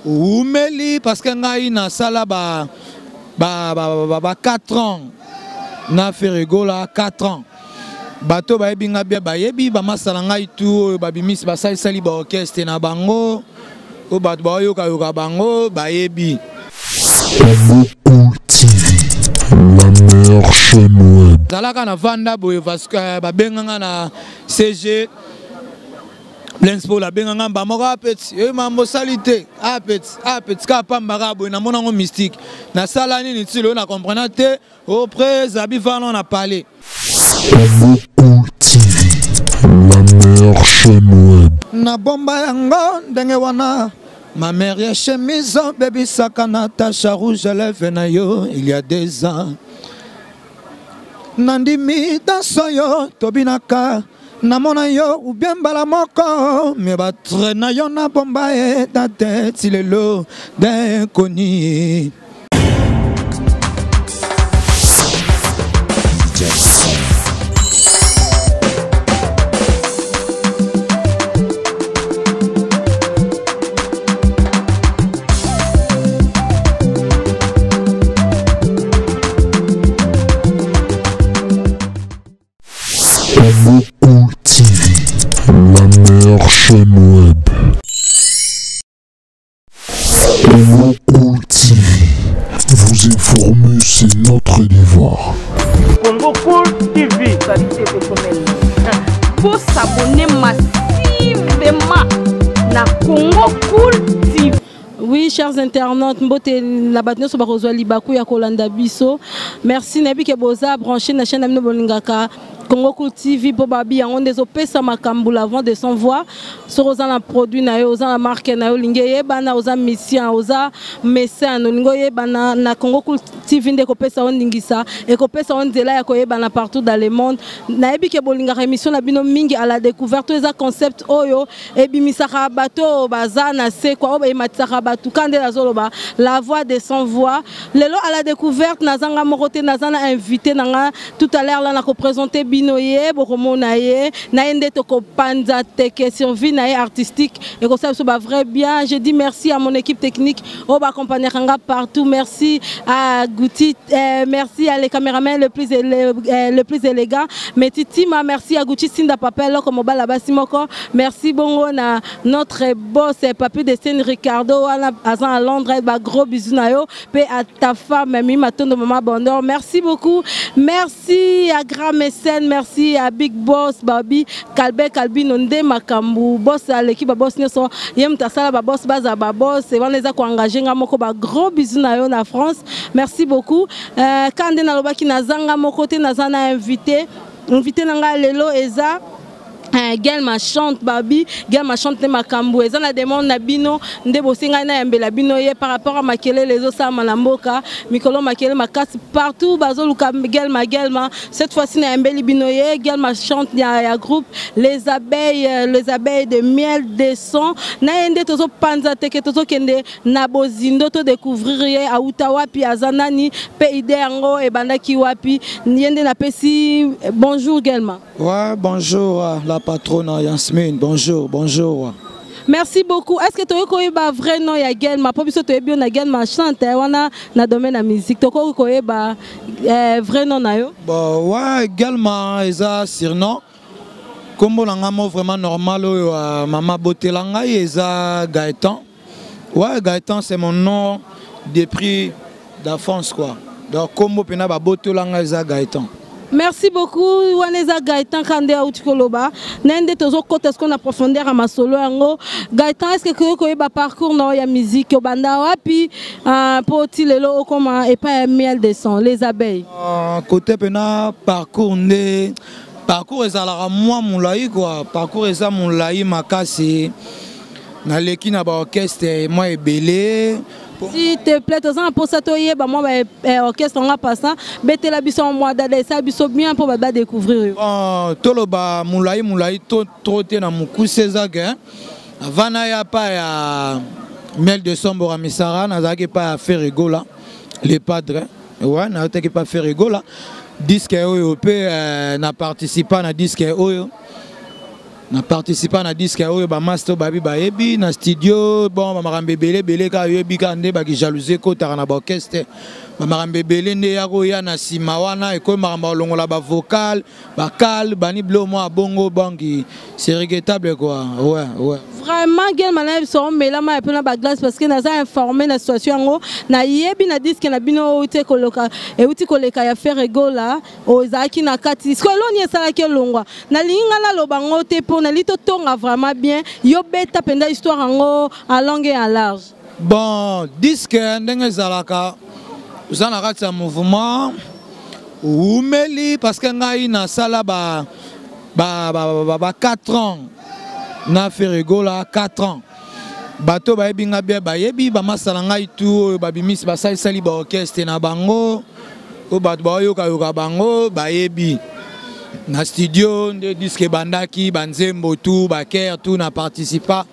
Oumeli parce que ngai nasala ba ba ba ba, ba 4 ans na Ferre Gola 4 ans. Bato bayebi nga bien bayebi bamasala ngai tu oyo babimisi basalisali ba orchestre na bango oyo bato baoyokayoka bango bayebi. Congo Cool TV, la meilleure chaîne web. Zalaka na vanda boye euh, babenga nga na CG Blaise Paul abenga nga mba moko apeti ah, eh, mambo osali te apeti ah, apeti ah, kaka pamba kaka boye namona yango mystique nasala nini ti lelo na comprena te auprès zabi vano na palais. Congo Cool TV, la meilleure chaîne web. Na bomba yango ndenge wana ma mère ya chemise bebisaka na tache rouge à lèvres na yo il y a 2 ans nandimi danse oyo tobinaka namona yo ou bien mbala moko me batre na yo na bomba ye date ti lelo d'inconnu. Congo Cool TV, la meilleure chaîne web. Congo Cool TV, vous informer, c'est notre devoir. Congo Cool TV. Vous s'abonner massivement na Congo Cool TV. Oui, chers internautes, mbote na bato nyonso bakozwa libaku ya kolanda biso. Merci nayebi ke boza branché na chaîne na bino bolingaka Congo Cool TV mpo babi yango nde ezopesa makambo l'avant de son voix. Soki oza na produit na yo, oza na marque na yo, olingi eyebana, oza musicien, oza mécène, olingi oyebana na Congo Cool TV nde ekopesa yo ndingisa, ekopesa yo nzela ya koyebana partout dans le monde. Nayebi ke bolingaka émission na bino mingi à la découverte, oyo eza concept oyo ebimisaka bato oyo baza na se kwa oyo ematisaka bato ka nde nazoloba la voix de sans voix. Lelo à la découverte naza nga moko te, naza na invité na nga tout à l'heure là nakopresente bino ye, bokomona ye na ye nde tokopanza teke sur vie na ye artistique ekosala biso ba vrai bien. Je dis merci à mon équipe technique oyo baaccompagnaka nga partout. Merci à Gouti, merci à les caméramans le plus élégant Meti Tima, merci à Gucci Sinda Papa Loko Mobala Basi Moko, merci bongo na notre boss Papi de Sen Ricardo wana azan à Londres, ba gros bisous na yo pe à ta femme Mimi Matondo Mama Bondor, merci beaucoup, merci à Grand Mécène, merci à Big Boss Babi Kalbe Kalbino nde makambu boss à l'équipe ba boss nyonso ye mutu asala ba boss baza ba boss wana eza ko engager nga moko ba gros bisous na yo na France, merci beaucoup. Ka nde nalobaki nazanga moko te, naza na invité, invité na nga lelo eza Gelma chante babi, Gelma chante nde makambo eza na demande na bino nde bosengai na yambela bino ye par rapport à makelele ezosalama na mboka mikolo makelele makasi partout bazoluka Gelma Gelma. Cette fois-ci na yambeli bino ye Gelma chante ya groupe les abeilles, les abeilles de miel de son na ye nde tozopanza teke tozokende na bozindo to découvrir ye auta wapi aza nani pe idée yango ebandaki wapi. Ye nde napesi bonjour Gelma. Ouais, bonjour la patronne Yasmine, bonjour, bonjour. Merci beaucoup. Est-ce que tu as un vrai nom ya Gelma? Po biso toyebi na Gelma chante wana na domaine ya musique. Toko koyeba vrai nom na yo? Bon, ouais, Gelma eza surnom. Kombo na nga mo vraiment normal oyo mama botela ngai eza Gaëtan. Ouais, Gaëtan c'est mon nom depuis d'enfance quoi. Donc kombo pena ba botela ngai eza Gaëtan. Merci beaucoup wana eza Gaëtan Kande auti koloba. Na nde tozo kota ce qu'on a profondeur à masolo yango. Gaëtan, est-ce que koyo koyeba parcours na ya musique obanda wapi po ti lelo okoma et pas miel de son les abeilles? Côté pena parcours nde parcours ezalaka mwa molai quoi. Parcours eza molai makasi. Naleki na ba orchestre mwa ebele. S'il te plaît, toza na posa toyeba mwa ba orchestre nga passa betela biso mwa dada esa biso bien po ba découvrir yo. Bon, toloba molai molai to trop te na mokuse eza ke avant na ya pa ya miel de Sombora Misara, nazalaki pa ya Ferre Gola, le padre. Ouais, nazalaki pa Ferre Gola. Disque oyo pe na participa na disque oyo. Na participa na disque oyo bamaster babi bayebi na studio. Bon, bamakambo ebele ebele kaka yoyebi kaka nde bakijalousie ekotaka na baorchestre, bamakambo ebele nde ya koya na nsima wana ekomi makambo ya kolongola bavocal bakal bani bilo mwa bongo. Banki, c'est regrettable quoi, ouais. Vraiment, Gelma, na biso omelama ya mpena baglace, parce que naza informé na situation yango. Nayebi na disque na bino euti koloka, euti koleka ya Ferre Gola, oyo ezalaki na kati. Sikoyo eloni esalaki elongwa, nalingi nga naloba yango te mpo nalingi totonga vraiment bien. Yo beta mpenza histoire yango à longue et à large. Bon, disque ndenge ezalaka, oza na kati ya mouvement, umeli, parce que ngai nasala ba 4 ans na Ferre Gola, 4 ans. Bato bayebi nga bien, bayebi bamasala ngai tu oyo babimisi, basalisali baorchestre na bango, oyo bato baoyokayoka bango bayebi. Na studio nde disque ebandaki, banzembo tu, baker tu na participa,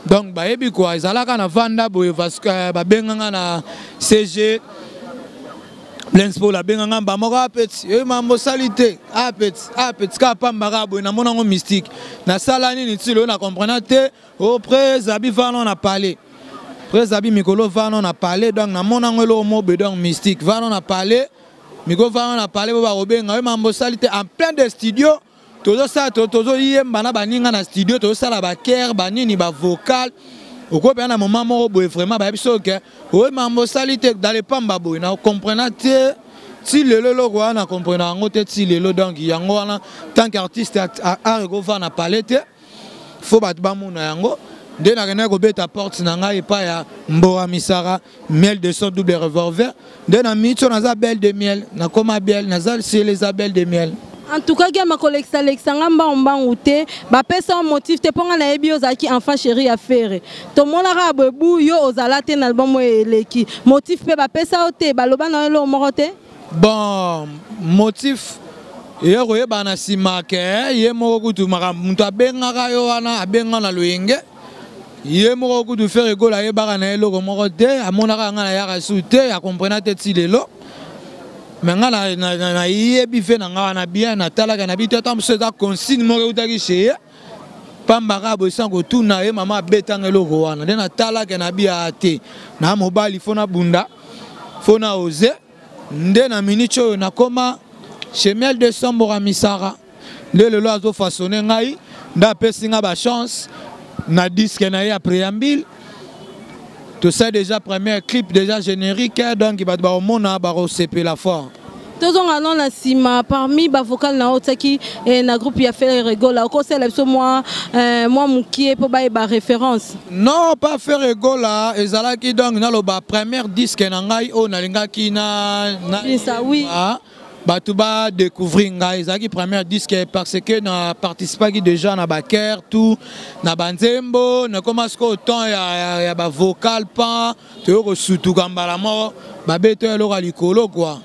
donc bayebi kua. Ezalaka na vanda boye, babenganga na CG Blaise Paul, abenganga mba moko: "Apeti oyo mambo osali te, apeti, apeti kaka pamba kaka boye." Namona yango mystique, nasala nini ti lelo na comprendre te. O près abi vano na palais, près abi mikolo vano na palais, donc namona yango eloko mobe, donc mystique vano na palais, mikolo vano na palais, po bakobenga oyo mambo osali te. En plein de studio tozosala, tozoyemba na baninga na studio, tozosala baker banini, bavocal, okoki mpenza na moment moko boye vraiment bayebi soki oyo mambo osali te dans le pamba boye. Na comprena te ti lelo eloko wana, na comprena yango te ti lelo. Donc yango wana, tant qu'artiste, art ekovanda na palais te, fo bato bamona yango. Nde nakendaki kobeta porte na ngai epai ya Mbora Misara, Miel de Son, Double Revolver. Nde na miniti oyo naza Belle de Miel, nakoma Biel, naza ciel, eza Belle de Miel. En tout cas, Giama, kolekisa nga mbangu mbangu te, bapesa yo motif te, mpo nga nayebi yo ozalaki enfant chéri ya Ferre. Tomonaka boye bu yo ozala te na album oyo eleki. Motif mpe bapesa yo te, baloba na yo eloko moko te? Bon, motif eye koyeba na nsima ke ye moko kutu makambo moto abengaka yo wana, abenga na loyenge, ye moko kutu Ferre Gola ayebaka na ye eloko moko te. Amonaka nga nayaka su te, akomprena te ti lelo. Me nga nayebi fe na nga wana bien, natalaka na bi te. Ata mosusu eza consigne moko eutaki chez ye, pamba kaka boye sans kotuna ye. Mama abetanga eloko wana nde natalaka na bi ya te na mobali, fo nabunda, fo na ose. Nde na miniti oyo nakoma chez Miel de Sambora Misara, nde lelo azofaçonne ngai, nde apesi nga bachance na disque na ye ya préambule. Tosali déjà première clip, déjà générique, donc bato bakomona, bakosepela fort. Tozonga no na nsima. Parmi bavocal na oyo otiaki na groupe ya Ferre Gola, okosala biso mwa mokie mpo bayeba référence? Non, pas Ferre Gola, ezalaki donc naloba première disque na ngai oyo nalingaki na Bisa, oui. Ah, bato badécouvrir ngai, ezalaki première disque, parce que na participaki déjà na baker tout na banzembo. Nakoma sikoyo temps ya bavocal pan, toyo kosutuka mbala moko, babeta eloko ya likolo kua.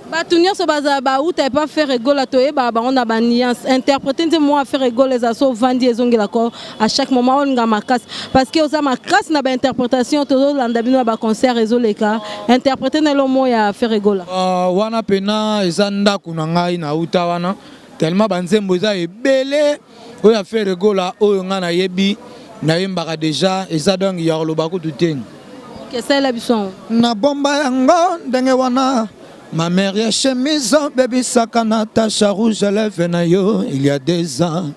Bato nyonso bazala bauta epa Ferre Gola, toyebaka bango na banuance. Interprète nde mwa Ferre Gola eza so ovandi, ezongelaka à chaque moment, olinga makasi, parce que oza makasi na bainterprétation. Tozolanda bino na baconcert ezoleka. Interprète na elo mo ya Ferre Gola. Wana mpena eza ndako na ngai, nauta wana tellement banzembo eza ebele oyo ya Ferre Gola oyo ngai nayebi, nayembaka déjà, eza donc ya koloba kutu te. Esalela biso yango. Na bomba yango ndenge wana, ma mère ya chemise bebisaka na tache rouge lèvre na yo il y a 2 ans.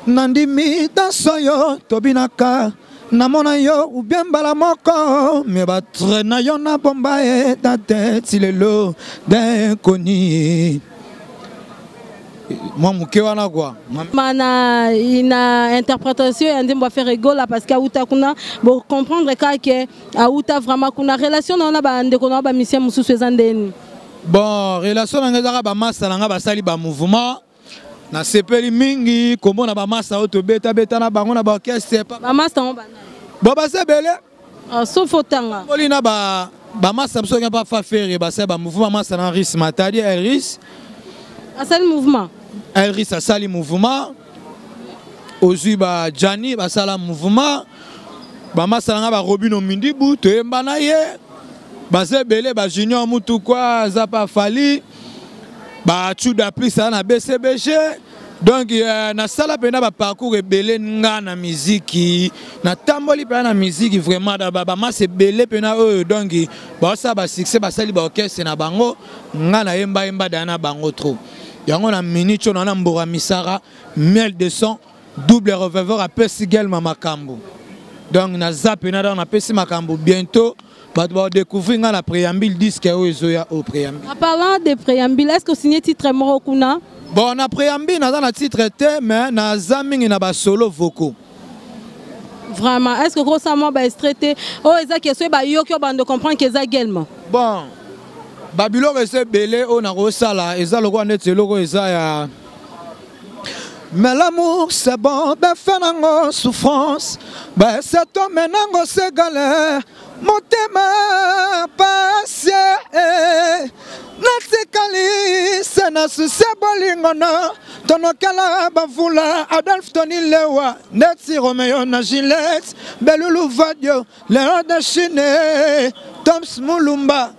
Nandimi danse oyo tobinaka, namona yo ubie mbala moko, me batre na yo na bomba eta te ti lelo d'inconnu. Mwa moke wana kua. Ma na interprétation ya nzembo ya Ferre Gola, parce que auta kuna, bocomprendre kaka ke auta vraiment kuna. Relation na yo na bandeko na yo bamisien mosusu eza ndeni? Bon, relation na ngai ezaka bamasa na ngai basali bamouvement. Nasepeli mingi komona bamasa oyo tobetabeta na bango na baorchestre. Bamasa yango banani? Bon, baza ebele. Ah, sauf otanga. Oli na bamasa biso mpa fa Ferre basali bamouvement, masa na Ris Matadi, Elris. Asali mouvement? Elris asali mouvement, ozwi bajani basala mouvement, bamasa na ngai barobino Mindibu, toyemba na ye, baza ebele, bajunior Mutukwa aza pa Fali, bachuda plus aza na BCBG. Donc nasala mpena baparcours ebele nga na miziki, natamboli mpena na miziki vraiment bamasa ebele mpena oyo. Donc baosala basuccès, basali baorchestre na bango, nga nayembayemba daya na bango trop. Yango na minute oyo na Mbora Misara, Miel de Son, Double Revolver apesi Gelma makambo. Donc naza mpena, donc napesi makambo. Bientôt bato badécouvrir nga na Préambule, disque oyo ezoya oyo, Préambule. En parlant de Préambule, est ce que osigné titre moko kuna? Bon, na Préambule naza na titre te, mais naza mingi na basolo vocaux. Vraiment, est ce que okosala mwa baextrait te oyo eza ke soki bayoki oyo bando comprendre ke eza Gelma? Bon, babiloko eza ebele oyo nakosala, eza lokola neti eloko eza ya "Mais l'amour c'est bon", befe nango souffrance, baesetome nango se galère, motema pasi, natikali se na susi bolingo na tonokela bavula. Adolphe Tony Lewa, neti Romeo na Juliette, Belulu Vadio, Léon de Chine, Toms Mulumba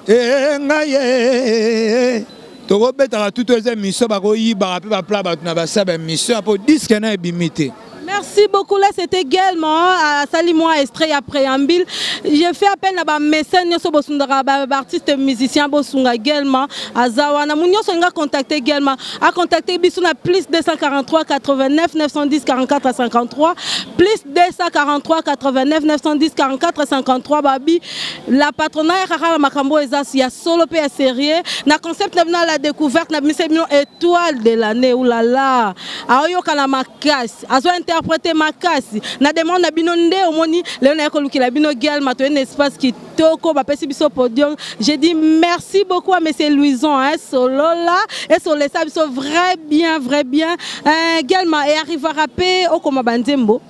e ngai ye tokobetaka tutu. Eza émission, bakoyibaka mpe bapla bato na basa baémission mpo disque na ebimi te. Merci beaucoup. Là, c'était également asali mwa extrait ya Préambule. J'ai fait appel à ba mécène nyonso bosungaka ba artiste musicien, bosunga également. Aza wana mu nyonso nga contacter également. A contacter biso na plus 243 89 910 44 53, plus 243 89 910 44 53. Babi la patronat ya kaka makambo eza ya solo pe ya sérieux na concept na bino la découverte na bino bino étoile de l'année. Oulala, aoyokana makasi, azo interpréter makasi na demande na bino nde omoni lelo naye kolukela bino Gelma. Toye na espace kitoko, bapesi biso podium. J'ai dit merci beaucoup à monsieur Louison, hein, solola esolesa biso vrai bien, vrai bien. Gelma e arrivera mpe okoma banzembo?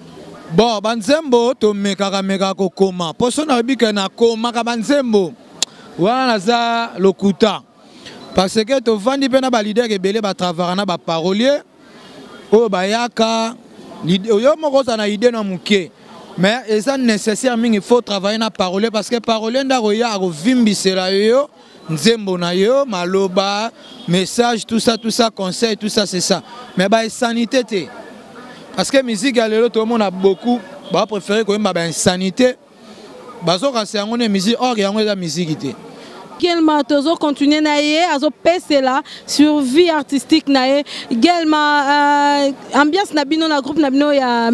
Bon, banzembo tomekaka mekaka kokoma, mpo so nayebi ke nakomaka banzembo wana, naza lokuta, parce que tovandi mpe na baleader ebele, batravaka na baparolier oyo bayaka. Yo moko ozala na idée na moke, mais eza nécessaire mingi, faut travailler na parolier, parce que parolier nde akoya akovimbisela yo nzembo na yo, maloba, message, tout ça, tout ça, conseil, tout ça, c'est ça. Mais bainsanité te, parce que musique ya lelo tomona beaucoup bapréféré koyemba bainsanité, bazokasa yango nde musique, or yango eza musique te. Gelma tozocontinue na ye, azopesela sur vie artistique na ye. Gelma, ambiance na bino na groupe na bino ya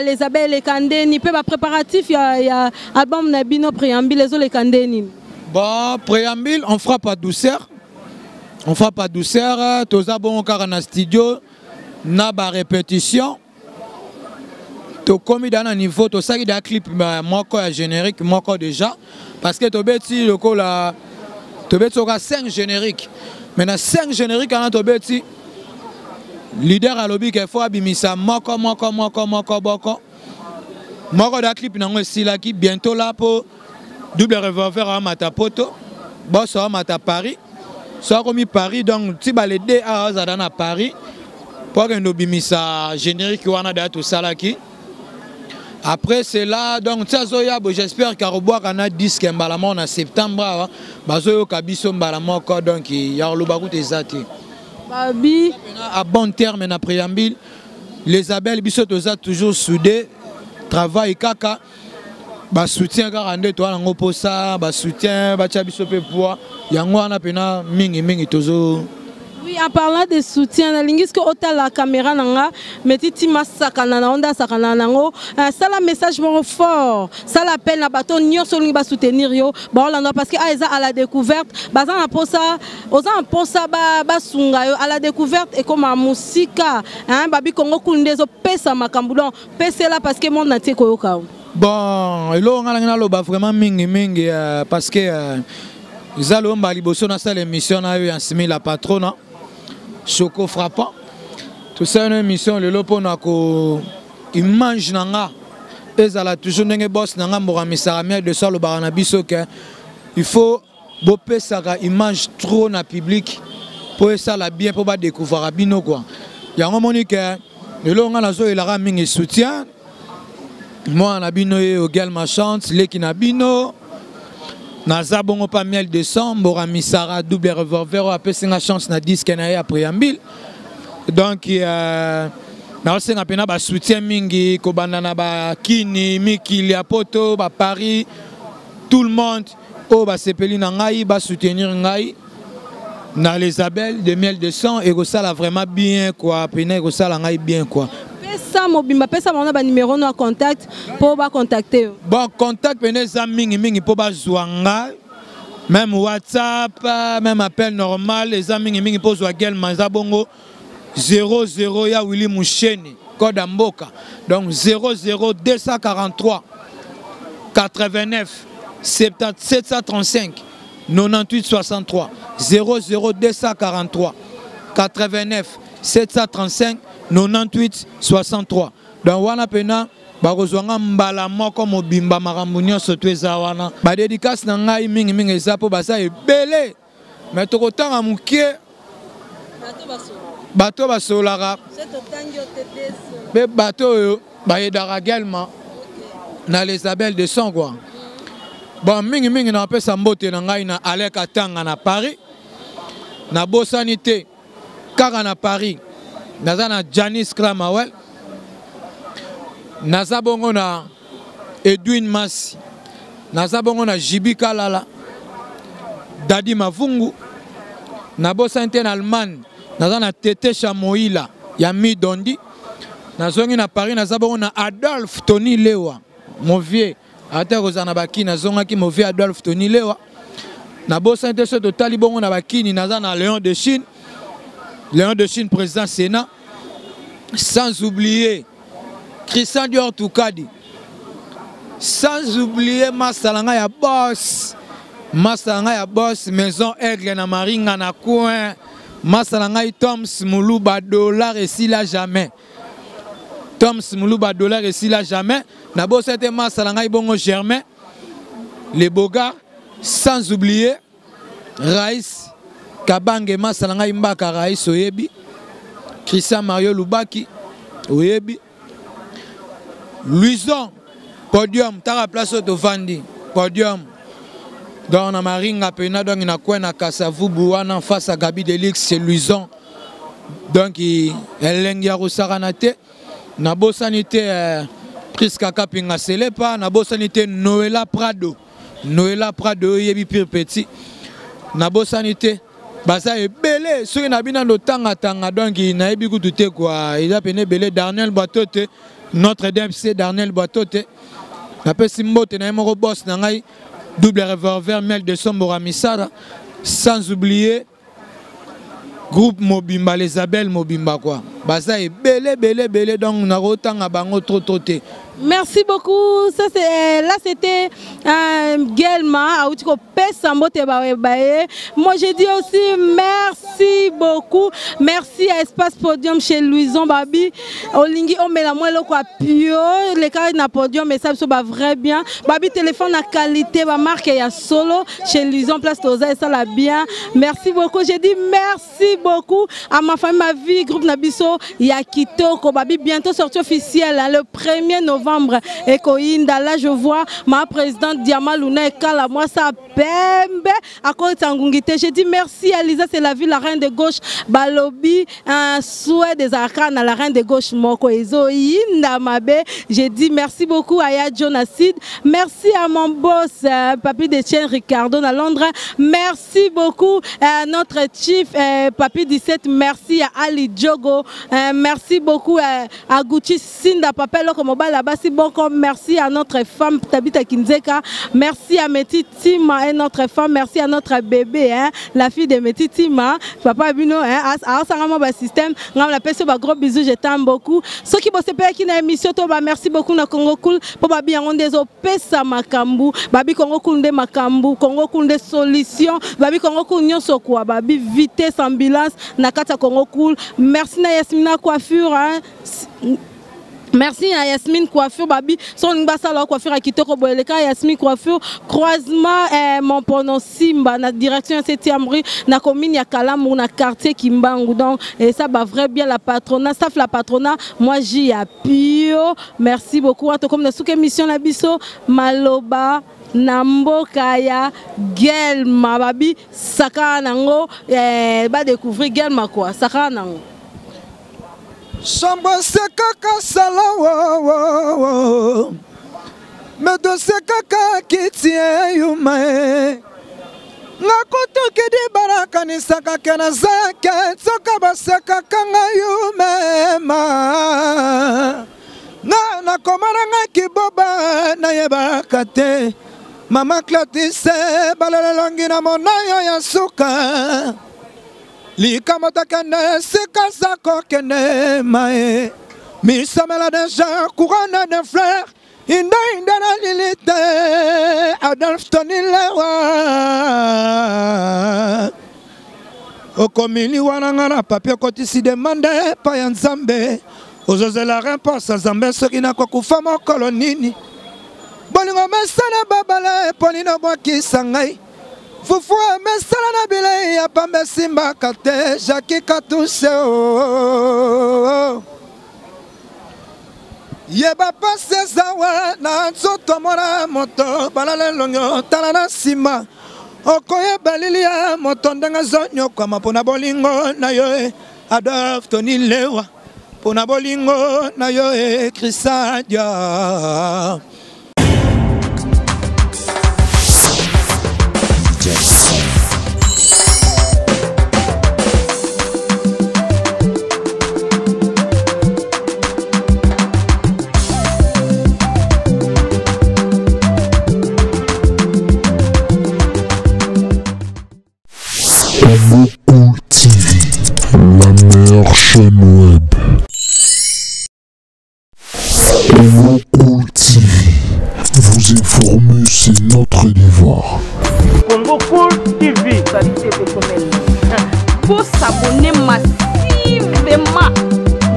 Les Abeilles eleka ndeni, mpe bapréparatif ya album na bino Préambule ezoleka ndeni? Bon, Préambule, on frappe à douceur, on frappe à douceur. Toza bongo kaka na studio na barépétition. Tokomi da na niveau tosali da clip moko ya générique moko déjà, parce que tobeti lokola tobeti oka 5 générique, mais na 5 générique wana tobeti, leader alobi ke faut abimisa moko moko moko moko boko moko. Da clip nango esilaki bientôt là, mpo Double Revolver amata poto, boso amata Paris, so akomi Paris, donc ti bale de awa azala na Paris mpo akende obimisa générique wana daya tosalaki. Après cela, donc ti azoya bo, j'espère karobwaka na disque mbala moko na septembre awa, bazoyoka biso mbala moko. Donc ya koloba kuta eza te. Babi à bon terme na Préambule, Les Abeilles, biso toza toujours soudé, travail kaka, basoutien kaka nde toza nango mposa, basoutien batya biso mpe poids yango wana mpena mingimingi tozo. Oui, en parlant de soutien, nalingi soki otala caméra na nga, meti ntima sakana na yo nde asakana nango. Sala message moko fort, sala appel na bato nyonso olingi basoutenir yo, baolanda, parce que a eza à la découverte, baza na mposa, oza na mposa basunga yo. À la découverte ekoma mosika, babi Kongo Kulu nde ezopesa makambo. Donc pesela, parce que monde entier koyoka. Bon, eloko nga nangi naloba vraiment mingimingi, parce que eza loyomba liboso nasala émission na yo ya Nsimi la Patrona Choco Frappant. Tosala na émission lelo mpona ko image na nga ezala toujours ndenge boss na nga Mboka Misaka Miel de So alobaka na biso ke il faut bopesaka image trop na public mpo esala bien, mpo badécouvraka bino quoi. Yango moni ke lelo nga nazoyelaka mingi soutien. Mwana na bino ye Ogel Machante, leki na bino, naza bongo pa Miel de Sang, Mbora Misara, Double Revolver oyo apesi nga chance na disque na ye ya Préambule. Donc euh, naosenga mpena basoutien mingi kobanda na bakini mikili ya poto baparis tout le monde oyo basepeli na ngai basoutenir ngai na les abel de miel de sang ekosala vraiment bien quoi mpena ekosala ngai bien quoi. Pesa mobimba, pesa bango na banimero no ya contact mpo bacontacte yo. Bon, contact mpena eza mingimingi mpo bazwa ngai, même WhatsApp, même appel normal eza mingimingi mpo ozwa Gelma. Eza bongo 00 ya Willy Musheni, code ya mboka, donc 00 243 89 70 735 98 63, 00 243 89 735 98 63. Donc wana mpena bakozwa nga mbala moko mobimba, makambo nyonso to eza wana. Badédicace na ngai mingimingi eza mpo baza ebele, me tokotanga moke. Bato basololaka mpe bato oyo bayedaka Gelma na les abel de sang quoi. Bon, mingimingi napesa mbote na ngai na Alek Atanga na Paris. Nabosani te, kaka na Paris naza na Janis Cramawel, naza bongo na Edwin Masi, naza bongo na Jibi Kalala, Dadi Mavungu. Nabosani te, na Allemagne naza na Tete Chamoila ya Midondi. Nazongi na Paris, naza bongo na Adolphe Tony Lewa, mon vieux, ata kozala na bakini. Nazongaki, mon vieux Adolphe Tony Lewa. Nabosani te, so totali bongo na bakini, naza na Léon de Chine, Léon de Chine, président Sénat, sans oublier Christian Dior Tukadi, sans oublier masala ngai ya boss, masala ngai ya boss Maison Aigle na Maringa na coin, masala ngai Toms Muluba, dollar esila jamais, Toms Muluba, dollar esila jamais. Nabosani te masala ngai bongo Germain le Bogar, sans oublier Raïs Kabange, masala ngai Mbaka Raïs oyebi, Christian Mario Lubaki oyebi, Luison Podium, taka place oyo tovandi, Podium, donc na Maringa pena, donc na coin na Kasavubu wana, face à Gabi Delix, c'est Luison. Donc elengi ya kosakana te. Nabosani te eh, Priska Kapinga Selepa. Nabosani te Noela Prado, Noela Prado oyebi, pire petit. Nabosani te, baza ebele. Soki na bino ndotangatanga, donc nayebi kutu te kua, eza pene ebele. Darnel Bato te, notre DMC Darnel Bato te, napesi mbote na ye moko, boss na ngai double revolver Mel de Sombora Misara, sans oublier groupe mobimba, les Abel mobimba quoi, baza ebele ebele ebele, donc nakotanga bango trop trop te. Merci beaucoup. Ça, c'est, là, c'était Gelma, auti kopesa mbote baye. Moi, j'ai dit aussi merci beaucoup. Merci à Espace Podium chez Louison Babi. Olingi omela moi eloko ya pio, leka na podium et ça ba vrai bien. Babi téléphone à qualité, ba marque ya solo chez Louison, place toza et ça la bien. Merci beaucoup. J'ai dit merci beaucoup à ma famille, ma vie, groupe na biso ya kitoko. Babi bientôt sortie officielle hein, le 1er novembre et Koinda. Là je vois ma présidente Diama Luna et Kala moi ça pembe à côté ngungi te. J'ai dit merci à Lisa, c'est la ville, la reine de gauche balobi un souhait des arcanes à la reine de gauche moko ezo yinda mabe. J'ai dit merci beaucoup à Ya Jonacide. Merci à mon boss Papi Detienne Ricardo à Londres. Merci beaucoup à notre chief Papi 17. Merci à Ali Diogo. Merci beaucoup à Gucci Sinda Papa Loko Mobala Basi Bonko. Merci à notre femme Tabita Kinzeka. Merci à Meti Tima et notre femme. Merci à notre bébé hein, la fille de Meti Tima. Papa Bino hein, à à système. Ngam la pèse ba gros bisous, je t'aime beaucoup. Ceux qui bossent pas qui na émission to ba merci beaucoup na Congo Cool pour ba bien ndezo pesa makambu. Babi Congo Cool nde makambu, Congo Cool nde solution. Babi Congo Cool nyonso quoi, babi vitesse ambulance na kata Congo Cool. Merci na Yasmina coiffure hein. Merci à Yasmine Coiffure, Babi. Son basala coiffure à Kitoko Boeleka, Yasmine Coiffure, croisement mon pono Simba, na direction 7e rue, na commune ya Kalamu, na quartier Kimbangu. Donc, et ça va vrai bien la patronat, staff la patronat, moi j'y a pio. Merci beaucoup. En tout cas, na souke mission na biso, Maloba, na mboka ya Gelma, Babi, saka nango, ba découvrir Gelma quoi, saka nango. Chambre sekaka salon meto sekaka kiti eyuma e nga kotokidi balakanisaka ke naza ke nzoka basekaka nga yumema nga nakoma na nga kiboba nayebaka te mama clatise balelelongi na monayo ya suka likambo tokende esika za kokende mae misamela deja couronne de fleur inde inde na lili te adolphe tonilewa okomi liwa na nga na papie okotisi demande epai ya nzambe ozozela réponse ya nzambe soki nakokufa mokolo nini bolingo mesana babala eponi nobwakisa ngai fufu emesala na bilei ya pamba esimbaka te jaki katuse o yeba pasi ezawa na nzoto mona moto balala elongi otala na nsima okoyeba lili ya moto ndenge azonyokwama mpo na bolingo na yo e adolphe toni lewa mpo na bolingo na yo e kristadia. Congo Cool TV, la meilleure chaîne web. Congo Cool TV, vous informer, c'est notre devoir. Congo Cool TV. Vous s'abonner massivement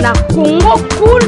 na Congo Cool.